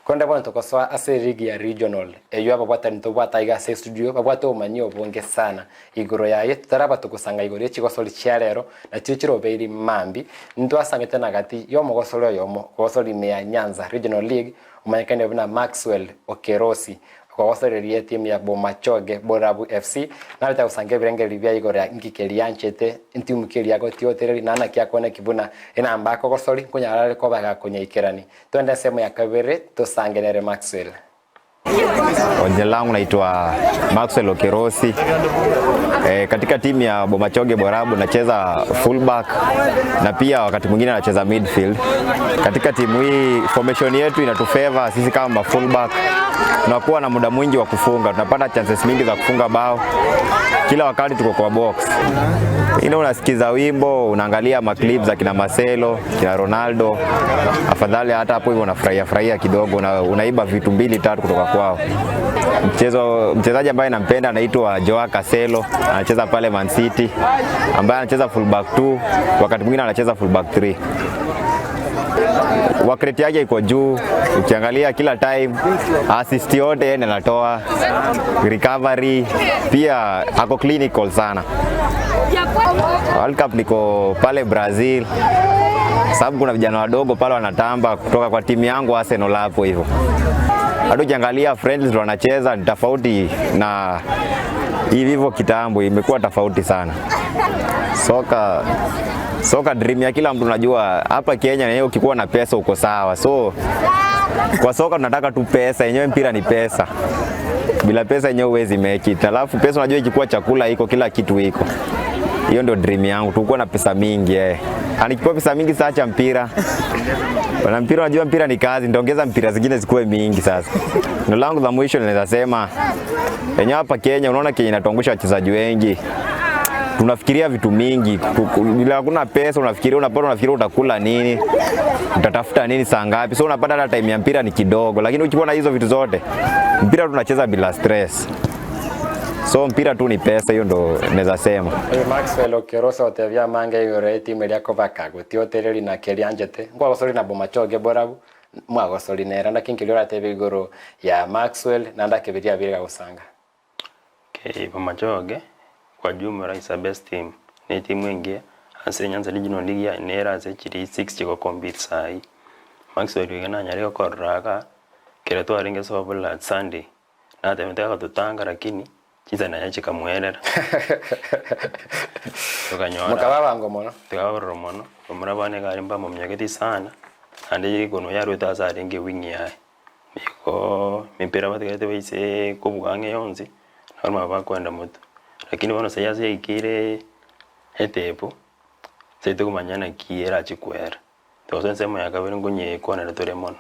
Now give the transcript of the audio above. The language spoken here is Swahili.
Korende bono togosoa ase eligi ya regional, eyio ababwatani ntobwate aiga ase estudio babwate obomanyi obonge sana igoro yaye, totaraba togosanga igoro ye chigosori chia rero na chiria chirobeiri mambi, ntwasangete na gati y'omogosori oyomo ogosori ime ya Nyanza Regional League omanyekaine buna Maxwell Okerosi okogosoreria etimu ya Bomachoge Borabu FC narete gosanga ebirengererio bia igoro ya nki keria anchete, ntimu ki eria agotiotereri na naki akoneki buna enamba akogosori nkonyara are koba gakonyaikerani. Twende ensemo ya kabere tosange nere Maxwell. Jina langu naitwa Maxwell Okerosi. Katika timu ya Bomachoge Borabu nacheza fullback na pia wakati mwingine nacheza midfield. Katika timu hii formation yetu inatufavor sisi kama fullback. Tunakuwa na muda mwingi wa kufunga, tunapata chances mingi za kufunga bao. Kila wakati tuko kwa box. Ine unasikiza wimbo, unaangalia maclip za kina Marcelo, kina Ronaldo. Afadhali hata hapo hivyo unafurahia furahia kidogo, unaiba vitu mbili tatu kutoka kwao. Mchezaji ambaye nampenda anaitwa Joao Cancelo, anacheza pale Man City, ambaye anacheza fullback 2, wakati mwingine anacheza fullback 3. Work rate yake iko juu, ukiangalia kila time assist yote yeye anatoa, recovery pia ako clinical sana. World Cup niko pale Brazil, sababu kuna vijana wadogo pale wanatamba kutoka kwa timu yangu Arsenal hapo hivyo. Hata ukiangalia friendlies wanacheza ni tofauti na hivi hivyo kitambo, imekuwa tofauti sana. Soka dream ya kila mtu, unajua hapa Kenya yenyewe ukikuwa na pesa uko sawa. So kwa soka tunataka tu pesa, yenyewe mpira ni pesa. Bila pesa yenyewe huwezi make it. Alafu pesa unajua ikikuwa chakula iko, kila kitu iko. Hiyo ndio dream yangu, tukuwa na pesa mingi eh. Nikipewa pesa mingi saacha mpira. Bana mpira, unajua mpira ni kazi, nitaongeza mpira zingine zikuwe mingi sasa. Neno langu la mwisho naweza sema yenyewe hapa Kenya, unaona Kenya inatuangusha wachezaji wengi. Tunafikiria vitu mingi, bila hakuna pesa unafikiria, unapata unafikiria utakula nini, utatafuta nini saa ngapi. So unapata hata time ya mpira ni kidogo, lakini ukiwa na hizo vitu zote, mpira tunacheza bila stress. So mpira tu ni pesa, hiyo ndo naweza sema. Oyo Maxwell Okerosi otebia mange igoro etimu eria kobaka gutiotereri na keria anchete nkwagosori na Bomachoge Borabu mwagosori nera naki nkeria oratebe igoro ya Maxwell naende akeberia abere gagosanga. Okay, Bomachoge kwa jumla is a best team. Ni timu engiya ase Nyanza Regional League nera ase chiri 6 chigocompete sahi. Maxwell iga nanyare gokorora iga kero twarenge sobo last Sunday natemete agatotanga lakini chinsa naye chikamwerera. Tokanyora Mokaba abango mono. Tikabarora mono, omura bane iga are mbamomnyageti sana, naende ekono yarwete ase arenge ewing yaye. Igo mipira batigarete baise kobua ang'e yonsi, nabo bakoenda motwe. Lakini bono sai ase yaikeire etepu, sai tokomanya naki erachi kwera. Togosoa ensemo ya kabere nkonyekwanera tore mono.